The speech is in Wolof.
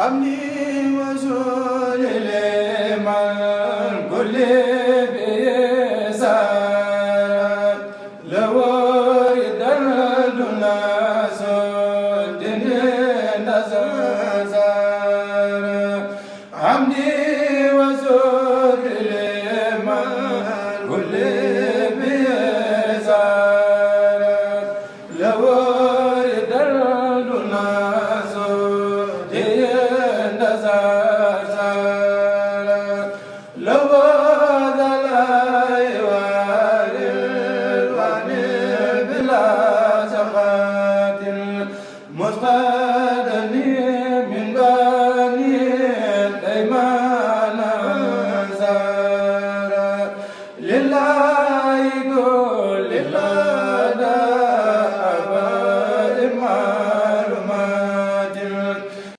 أمني وزول لمن كل بيسار لو يدرد الناس الدنيا نزازا